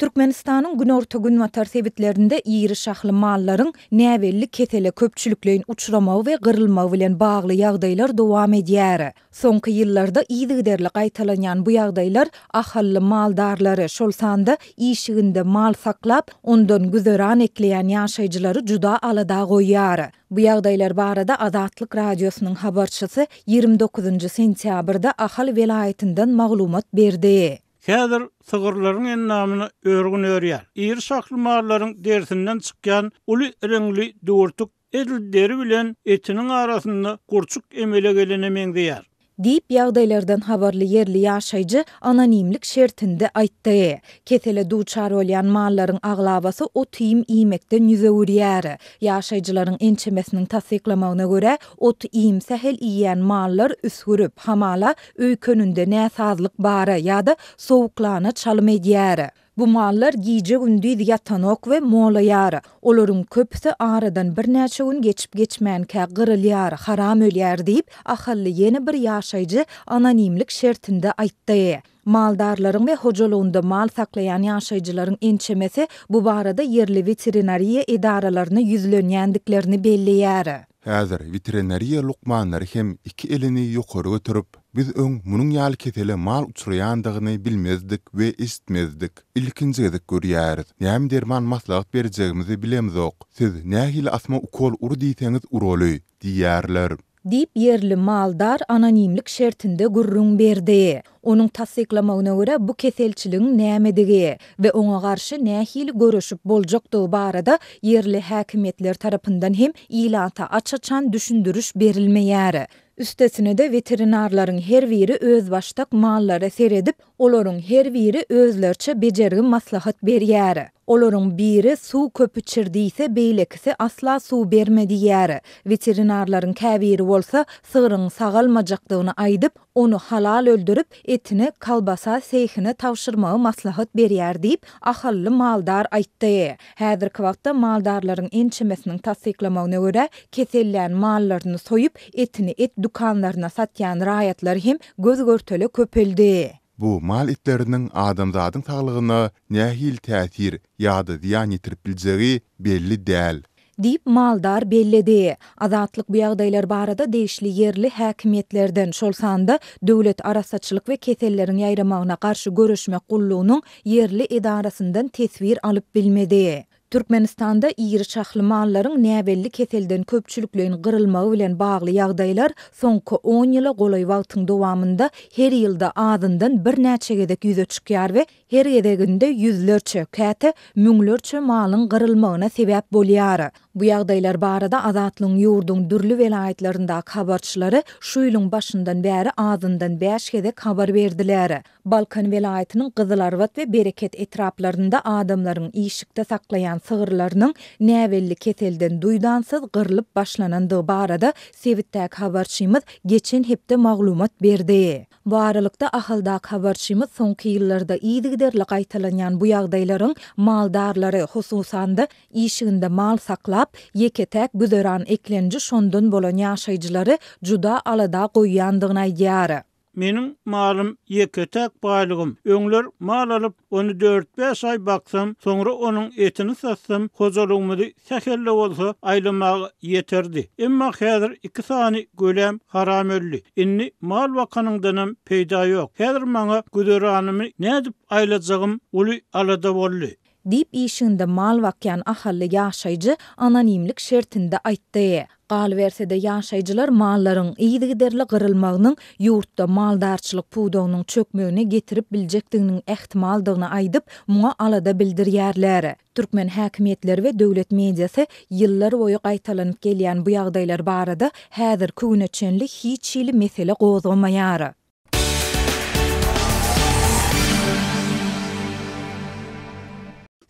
Türkmenistanyň günorta-günbatar sebitlerinde iri şahly mallaryň näbelli kesele köpçülikleýin uçramagy we gyrylmagy bilen bagly ýagdaýlar dowam edýär. Soňky ýyllarda yzygiderli gaýtalanýan bu ýagdaýlar ahally maldarlary, şol sanda işiginde mal saklap, ondan güzeran ekleýän ýaşaýjylary juda alada goýýar. Bu ýagdaýlar barada Azatlyk Radiosynyň habarçysy 29 sentýabrda Ahal welaýatyndan maglumat berdi. Häzir sygyrlaryň endamyna örgün örýär. Iri şahly mallaryň derisinden çykýan uly iriňli düwürtik edil deri bilen etiniň arasynda gurçuk emele gelene meňzeýär. Diýip, ýagdaýlardan habarly ýerli ýaşaýjy anonimlik şertinde aýtdy. Kesele duçar bolýan mallaryň aglabasy ot-iým iýmekden ýüz öwürýär. Ýaşaýjylaryň ençemesiniň tassyklamagyna görä, ot-iým sähel iýýän mallar üsgürip, hamala, öýkeninde näsazlyk bara ýa-da sowuklana çalym edýär. Bu mallar gije-gündiz ýatanok we molaýar. Olaryň köpüsi aradan birnäçe gün geçip-geçmänkä gyrylýar, haram ölýär diýip, ahally ýene bir ýaşaýjy anonimlik şertinde aýtdy. Maldarlaryň we hojalygynda mal saklaýan ýaşaýjylaryň ençemesi bu barada ýerli weterinariýa edaralaryna ýüzlenýändiklerini belleýär. Häzir weterinariýa lukmanlary hem iki elini ýokary göterip, Biz öň munuň ýaly kesele mal uçraýandygyny bilmezdik we eşitmezdik. Ilkinji gezek görýäris. Näme derman maslahat berjegimizi bilemzok. Siz nähili asma ukol ur diýseňiz uraly, diýýärler. Diýip, ýerli maldar anonimlik şertinde gürrüň berdi. Onuň tassyklamagyna görä, bu keselçiligiň nämedigi we oňa garşy nähili göreşip boljakdygy barada ýerli häkimiýetler tarapyndan hem ilata aç-açan düşündiriş berilmeýär. Üstesine-de weterinarlaryň her biri özbaşdak mallara seredip, olaryň her biri özleriçe bejergi maslahat berýär. Olaryň biri suw köp içir diýse, beýlekisi asla suw berme diýýär. Weterinarlaryň käbiri bolsa sygryň sagalmajakdygyny aýdyp, ony halal öldürip, etini kolbasa sehine tabşyrmagy maslahat berýär diýip, ahally maldar aýtdy. Häzirki wagtda maldarlaryň ençemesiniň tassyklamagyna görä, kesellän mallaryny soýup, etini et dükanlaryna satýan raýatlar hem göz-görtele köpeldi. Bu mal etleriniň adamzadyň saglygyna nähili täsir ýa-da zyýan ýetirip biljegi belli däl. Diýip, maldar belledi. Azatlyk bu ýagdaýlar barada degişli ýerli häkimiýetlerden, şol sanda Döwlet arassaçylyk we keselleriň ýaýramagyna garşy göreşmek gullugynyň ýerli edarasyndan teswir alyp bilmedi. Türkmenistanda iri şahly mallaryň näbelli keselden köpçülikleýin gyrylmagy bilen bagly ýagdaýlar soňky on ýyla golaý wagtyň dowamynda her ýylda azyndan birnäçe gezek ýüze çykýar we her gezeginde ýüzlerçe, käte müňlerçe malyň gyrylmagyna sebäp bolýar. Bu ýagdaýlar barada Azatlygyň ýurduň dürli welaýatlaryndaky habarçylary şu ýylyň başyndan bäri azyndan bäş gezek habar berdiler. Balkan welaýatynyň Gyzylarbat we Bereket etraplarynda adamlaryň işikde saklaýan sygyrlarynyň näbelli keselden duýdansyz gyrlyp başlanandygy barada sebitdäki habarçymyz geçen hepde maglumat berdi. Bu aralykda, Ahaldaky habarçymyz soňky ýyllarda yzygiderli gaýtalanýan bu ýagdaýlaryň maldarlary, hususan-da, işiginde mal saklap, ýeke-täk güzeran eklenji şondan bolan ýaşaýjylary juda alada goýýandygyny aýdýar. Meniň malym ýeke-täk baýlygym. Öňler mal alyp, ony dört-bäş aý baksam, soňra onuň etini satsam, hojalygymyzy sähel-de bolsa aýlamaga ýeterdi. Emma häzir iki sany göläm haram öldi. Indi mal bakanyňdanam peýda ýok. Häzir maňa güzeranymy nädip aýlajagym uly alada boldy. Diýip, işiginde mal bakýan ahally ýaşaýjy anonimlik şertinde aýtdy. Galyberse-de, ýaşaýjylar mallaryň yzygiderli gyrylmagynyň ýurtda maldarçylyk pudagynyň çökmegine getirip biljekdiginiň ähtimaldygyny aýdyp, muňa alada bildirýärler. Türkmen häkimiýetleri we döwlet mediasy ýyllar boýy gaýtalanyp gelýän bu ýagdaýlar barada häzirki güne çenli hiç hili mesele gozgamaýar.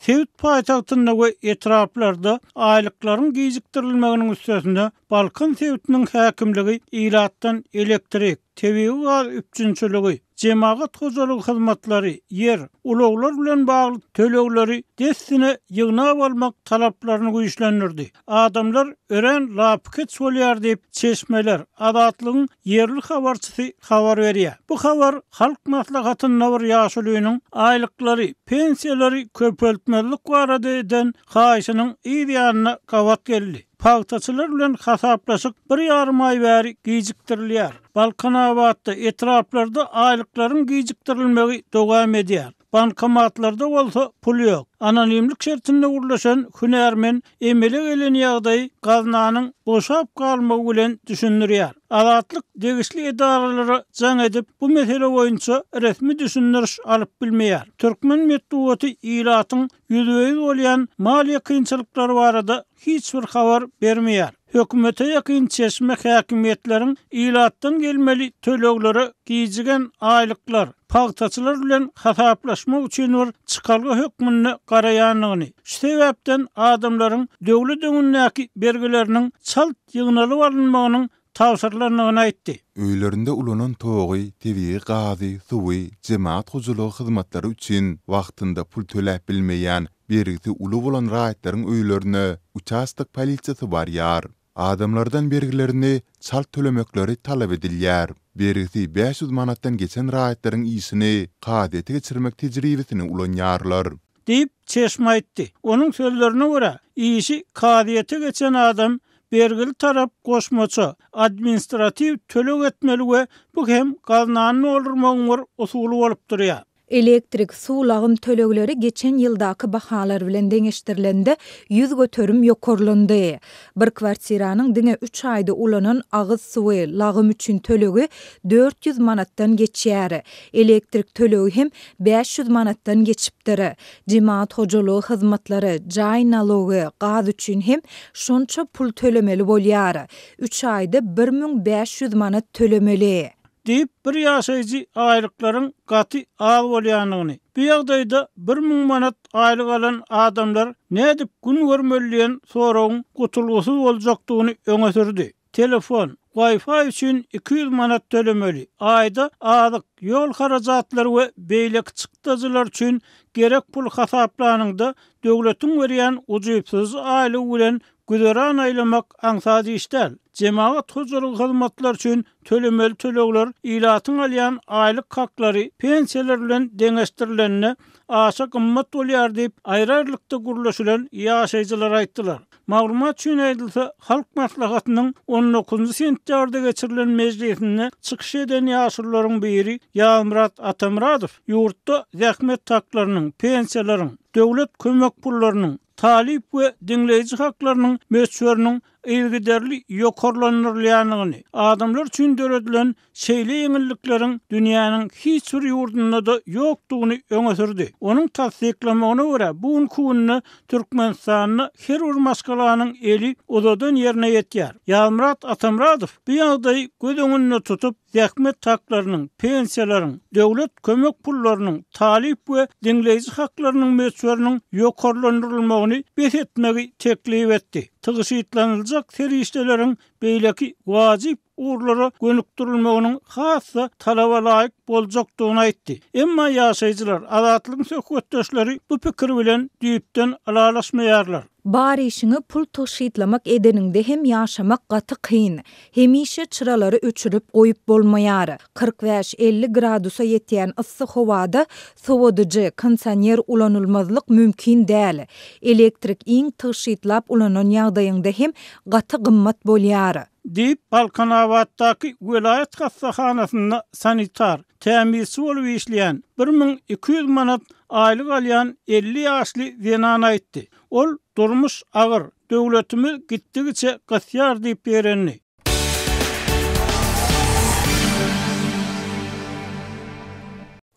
Sebit paýtagtynda we etraplarda aýlyklaryň gijikdirilmeginiň üstesine, Balkan sebitiniň häkimligi ilatdan elektrik, tebigy gaz üpjünçiligi, jemagat hojalygy hyzmatlary, ýer, ulaglar bilen bagly tölegleri dessine ýygnap almak talaplaryny güýçlendirdi. Adamlar örän lapykeç bolýar diýip, çeşmeler, Azatlygyň ýerli habarçysy habar berýär. Bu habar Halk Maslahatynda bir ýaşulynyň aýlyklary, pensiýalary köpeltmezlik barada eden haýyşynyň yz ýanyna gabat geldi. Pagtaçylar bilen hasaplaşyk bir ýarym aý bäri gijikdirilýär. Balkanabatda, etraplarda aýlyklaryň gijikdirilmegi dowam edýär. Bankomatlarda bolsa pul ýok. Anonimlik şertinde gürleşen hünärmen emele gelen ýagdaýy gaznanyň boşap galmagy bilen düşündirýär. Azatlyk degişli edaralara jaň edip, bu mesele boýunça resmi düşündiriş alyp bilmeýär. Türkmen metbugaty ilatyň ýüzbe-ýüz bolýan maliýe kynçylyklary barada hiç bir habar bermeýär. Hökümete ýakyn çeşme häkimiýetleriň ilatdan gelmeli töleglere gijigen aýlyklar, pagtaçylar bilen hasaplaşmak üçin bir çykalga hökmünde garaýandygyny, şu sebäpden adamlaryň döwlet öňündäki bergileriniň çalt ýygnalyp alynmagynyň tabşyrylandygyny aýtdy. Öýlerinde ulanan togy, tebigy gazy, suwy, jemagat hojalygy hyzmatlary üçin wagtynda pul töläp bilmeýän, bergisi uly bolan raýatlaryň öýlerine uçastok polisiýasy barýar. Adamlardan bergilerini çalt tölemekleri talap edilýär. Bergisi 500 manatdan geçen raýatlaryň işini kazyýete geçirmek tejribesini ulanýarlar. Diýip, çeşme aýtdy. Onuň sözlerine görä, işi kazyýete geçen adam bergili tarap goşmaça administratiw töleg etmeli we bu hem gaznany doldurmagyň bir usuly bolup durýar. Elektrik, suw, lagym tölegleri geçen ýyldaky bahalar bilen deňeşdirilende 100% ýokarlandy. Bir kwartiranyň diňe üç aýda ulanan agyz suwy, lagym üçin tölegi 400 manatdan geçýär. Elektrik tölegi hem 500 manatdan geçipdir. Jemagat hojalygy hyzmatlary, jaý nalogy, gaz üçin hem şonça pul tölemeli bolýar. Üç aýda 1500 manat tölemeli. Diýip, bir ýaşaýjy aýlyklaryň gaty az bolýandygyny, bu ýagdaýda 1000 manat aýlyk alan adamlar nädip gün görmeli diýen soragyň gutulgysyz boljakdygyny öňe sürdi. Telefon, Wi-Fi üçin 200 manat tölemeli, aýda azyk, ýol harajatlary we beýleki çykdajylar üçin gerek pul hasaplanyňda, döwletiň berýän ujypsyz aýlygy bilen güzeran aýlamak aňsat iş däl. Jemagat hojalygy hyzmatlary üçin tölemeli tölegler ilatyň alýan aýlyk haklary, pensiýalar bilen deňeşdirilende aşa gymmat bolýar diýip, aýry-aýrylykda gürleşilen ýaşaýjylar aýtdylar. Maglumat üçin aýdylsa, Halk Maslahatynyň on dokuzynjy sentýabrda geçirilen mejlisinde çykyş eden ýaşulularyň biri Ýazmyrat Atamyradow ýurtda zähmet haklarynyň, pensiýalaryň, döwlet kömek pullarynyň, talyp we diňleýji haklarynyň möçberiniň yzygiderli ýokarlandyrylýandygyny, adamlar üçin döredilen şeýle ýeňillikleriň dünýäniň hiç bir ýurdunda-da ýokdugyny öňe sürdi. Onuň tassyklamagyna görä, bu günki günde Türkmenistanda her bir maşgalanyň eli uzadan ýerine ýetýär. Ýazmyrat Atamyradow bu ýagdaýy göz öňünde tutup, zähmet haklarynyň, pensiýalaryň, döwlet kömek pullarynyň, talyp we diňleýji haklarynyň möçberiniň ýokarlandyrylmagyny bes etmegi teklip etdi. Tygşytlanyljak serişdeleriň beýleki wajyp ugurlara gönükdirilmeginiň has-da talaba laýyk boljakdygyny aýtdy. Emma ýaşaýjylar, Azatlygyň söhbetdeşleri bu pikir bilen düýpden ylalaşmaýarlar. Bar işiňi pul tygşytlamak edeniňde hem ýaşamak gaty kyn. Hemişe çyralary öçürip goýup bolmaýar. 45, 50 gradusa ýetýän yssy howada sowadyjy, kondisioner ulanylmazlyk mümkin däl. Elektrik iň tygşytlap ulanan ýagdaýyňda hem gaty gymmat bolýar. Diýip, Balkanabatdaky welaýat hassahanasynda sanitar, tämizçi bolup işleýän, 1200 manat aýlyk alýan 50 ýaşly zenan aýtdy. Ol, Durmuş agyr, döwletimiz gitdigiçe gysýar diýip ýigrendi.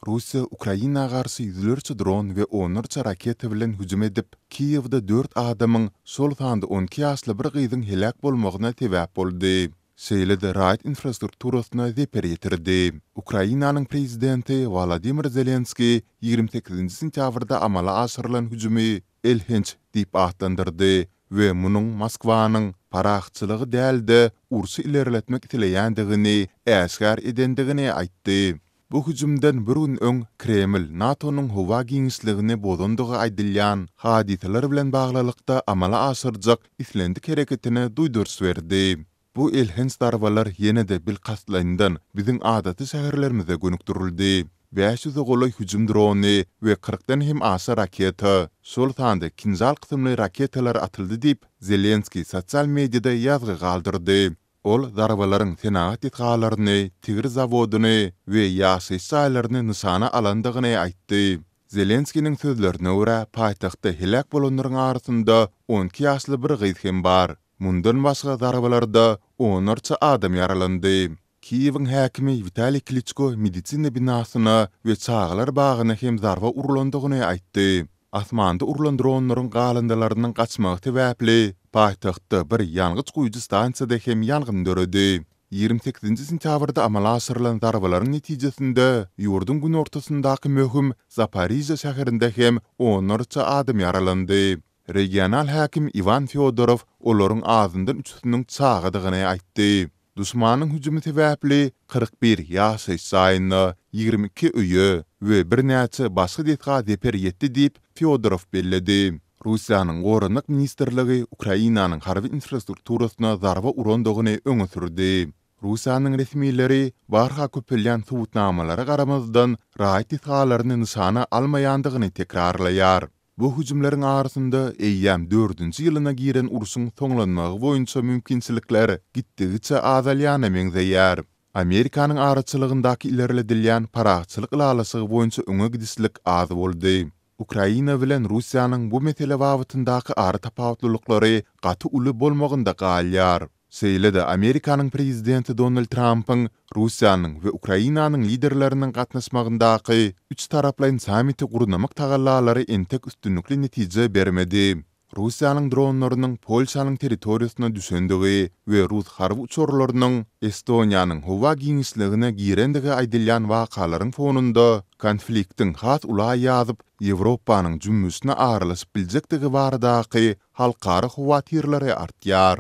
Russiýa Ukraina garşy ýüzlerçe dron we onlarça raketa bilen hüjüm edip, Kiýewde dört adamyň, şol sanda 12 ýaşly bir gyzyň heläk bolmagyna sebäp boldy. Şeýle-de raýat infrastrukturasyna zeper ýetirdi. Ukrainanyň prezidenti Wolodymyr Zelenskiý 28 sentýabrda amala aşyrylan hüjümi elhenç diýip atlandyrdy we munuň Moskwanyň parahatçylygy däl-de, urşy ilerletmek isleýändigini äşgär edendigini aýtdy. Bu hüjümden bir gün öň Kreml NATO-nyň howa giňişligini bozandygy aýdylýan hadysalar bilen baglylykda amala aşyrjak islendik hereketine duýduryş berdi. Bu elhenç zarbalar ýene-de bilkastlaýyndan biziň adaty şäherlerimize gönükdirildi. Bäş ýüze golaý hüjüm drony we kyrkdan hem aşa raketa, şol sanda Kinžal kysymly raketalar atyldy diýip, Zelenskiý sosial mediada ýazgy galdyrdy. Ol zarbalaryň senagat desgalaryny, tigir zawodyny we ýaşaýyş jaýlaryny nyşana alandygyny aýtdy. Zelenskiniň sözlerine görä, paýtagtda heläk bolanlaryň arasynda 12 ýaşly bir gyz hem bar. Mundan başga zarbalarda onlarça adam ýaralandy. Kiýewiň häkimi Witaliý Kliçko medisina binasyna we çagalar bagyna hem zarba urlandygyny aýtdy. Asmanda urlan dronlaryň galyndylarynyň gaçmagy sebäpli paýtagtda bir ýangyç guýujy stansiýada hem ýangyn döredi. 28-nji sentýabrda amala aşyrylan zarbalaryň netijesinde ýurduň günortasyndaky möhüm Zaporižýa şäherinde hem onlarça adam ýaralandy. Regional häkim Iwan Fýodorow olaryň azyndan üçüsiniň çagadygyny aýtdy. Duşmanyň hüjümi sebäpli 41 ýaşaýyş jaýyna, 22 öýe we birnäçe başga desga zeper ýetdi diýip, Fýodorow belledi. Russiýanyň Goranmak ministrligi Ukrainanyň harby infrastrukturasyna zarba urandygyny öňe sürdi. Russiýanyň resmileri barha köpelýän subutnamalara garamazdan, raýat desgalaryny nyşana almaýandygyny tekrarlaýar. Bu hüjümleriň arasynda eýýäm dördünji ýylyna giren urşuň soňlanmagy boýunça mümkinçilikler gitdigiçe azalýana meňzeýär. Amerikanyň araçylygyndaky ilerledilýän parahatçylyk ylalaşygy boýunça öňe gidişlik az boldy. Ukraina bilen Russiýanyň bu mesele babatyndaky aratapawutlylyklary gaty uly bolmagynda galýar. Şeýle-de Amerikanyň prezidenti Donald Trampyň Russiýanyň we Ukrainanyň liderleriniň gatnaşmagyndaky üçtaraplaýyn sammiti gurnamak tagallalary entek üstünlikli netije bermedi. Russiýanyň dronlarynyň Polşanyň territoriýasyna düşendigi we rus harby uçarlarynyň Estoniýanyň howa giňişligine girendigi aýdylýan wakalaryň fonunda konfliktiň has ula ýazyp, Ýewropanyň jümmüşine aralaşyp biljekdigi baradaky halkara howatyrlary artýar.